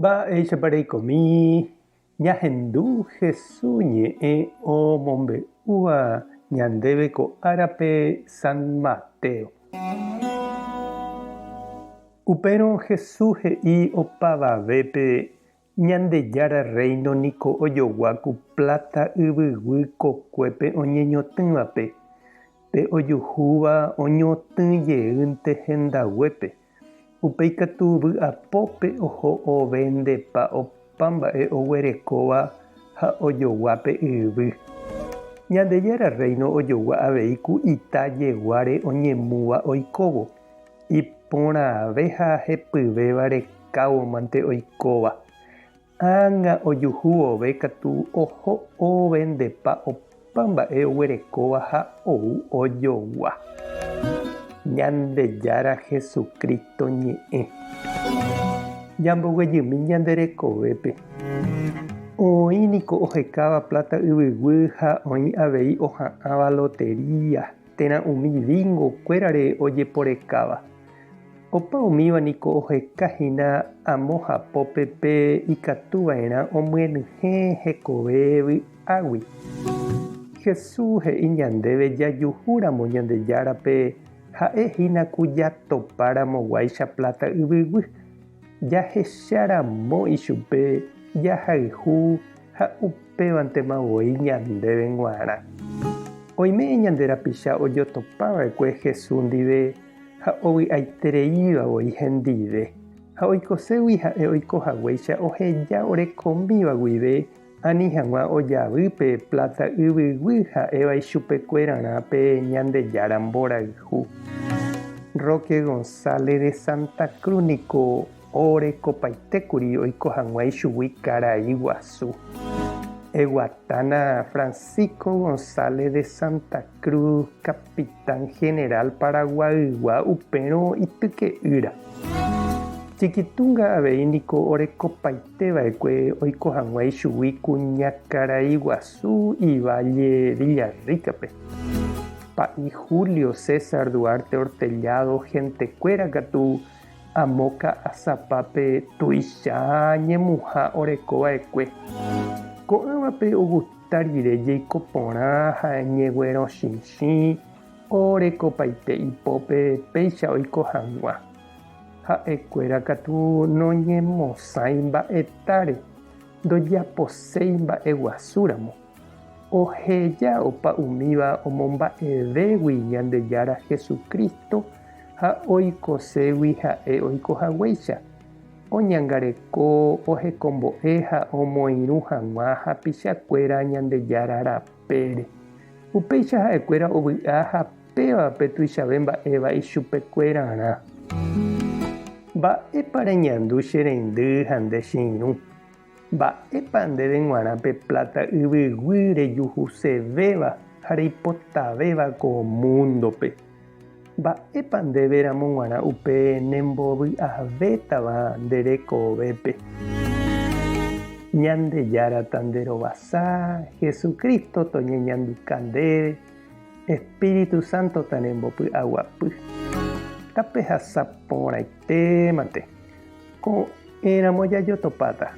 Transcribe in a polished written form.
Mba'éichapa reikomi ñahendu Hesu ñe'ẽ omombe'úva ñandéve ko árape San Mateo. Upérõ Hesu he'i opavavépe Ñandejára Rréino niko ojogua ku pláta yvyguy kokuépe oñeñotỹvape, pe ojuhúva oñotỹ jeýnte hendaguépe. Upéi katu vy'apópe oho ovendepa opa mba'e oguerekóva ha ojogua pe yvy. Ñandejára Rréino ojogua avei ku ita jeguáre oñemúva oikóvo, iporãve ha hepyvéva rekávo mante oikóva. Ág̃a ojuhu vove katu oho ovendepa opa mba'e oguerekóva ha ou ojogua. Ñandejára Jesucristo ñe'ẽ. Ñamboguejymi ñande rekovépe. Oĩ niko ohekáva pláta yvyguy ha oĩ avei oha'ãva lotería térã umi bingo kuérare ojeporekáva. Opa umíva niko oheka hína amo hapópe pe ikatu va'erã omyenyhẽ hekove vy'águi. Jesús he'i ñandéve jajuhu ramo Ñandejárape ha'e hína ku jatopa ramo guáicha pláta yvyguy, jahecha ramo ichupe jahayhu ha upévantema voi ñandéve g̃uarã. Oime ñande rapicha ojotopa va'ekue Jesús ndive ha ovy'aitereíva voi hendive, ha oikoségui ha'e oiko haguéicha oheja orekomíva guive ani hag̃ua ojavy pe pláta yvyguy ha'éva ichupekuerarã pe Ñandejára mborayhu. Roque González de Santa Cruz niko orekopaitékuri oiko hag̃ua ichugui karai guasu. Eguatána Francisco González de Santa Cruz, capitán general Paraguaygua upérõ ityke'ýra. Chiquitunga avei niko orekopaiteva'ekue oiko hag̃ua ichugui kuñakarai guasu Ivalle Villarrica-pe. Pa'i Julio César Duarte Ortellado hentekuéra katu Amo Ka'asapápe tuicha ñemuha oreko va'ekue. Ko'ãvape ogusta rire jeiko porã ha ñeguerõchichĩ orekopaite ipópe péicha oiko hag̃ua. Ha'ekuéra katu noñemosãi mba'etáre, ndojaposéi mba'eguasúramo. Oheja opa umíva omomba'evégui Ñandejára Jesucristo ha oikoségui ha'e oiko haguéicha, oñangareko, ohekombo'e ha omoirũ hag̃ua hapichakuéra Ñandejára rapére. Upéicha ha'ekuéra ovy'a ha péva pe tuichave mba'éva ichupekuerarã. Mba'épa reñandu che reindy ha nde che irũ? Mba'épa ndéve g̃uarã pe pláta yvyguy rejuhusevéva ha reipotavéva ko múndope? Mba'épa ndéve ramo g̃uarã upe nembovy'avétava nde rekovépe? Ñandejára tanderovasa, Jesucristo toñeñanduka ndéve, Espíritu Santo tanembopy'aguapy. Tapehasa porãitémante. Ko'ẽramo jajotopáta.